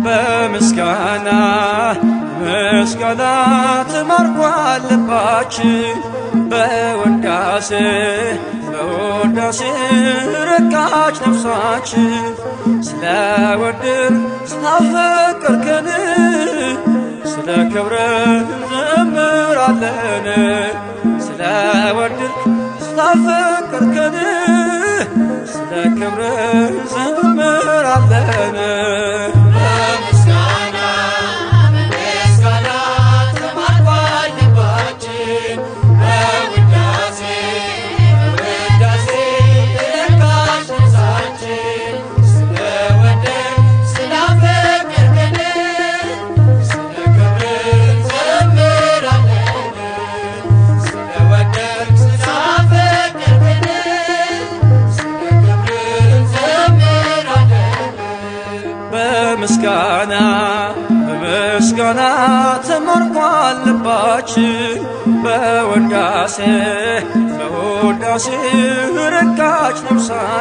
በምስጋና ምስጋና ተማርኳል ልባችን፣ በውዳሴ በውዳሴ ረካች ነፍሳችን። ስለወደድክ ስላፈቀርከን ስለ ክብርህ እንዘምራለን። ስለወደድክ ስላፈቀርከን ስለ ክብርህ እንዘምራለን። በምስጋና በምስጋና ተማርኳል ልባችን፣ በውዳሴ በውዳሴ ረካች ነፍሳችን። ስለወደድክ ስላፈቀርከን ስለ ክብርህ እንዘምራለን። ስለወደድክ ስላፈቀርከን ስለ ክብርህ እንዘምራለን። በምስጋና በምስጋና ተማርኳል ልባችን፣ በውዳሴ በውዳሴ ረካች ነፍሳችን።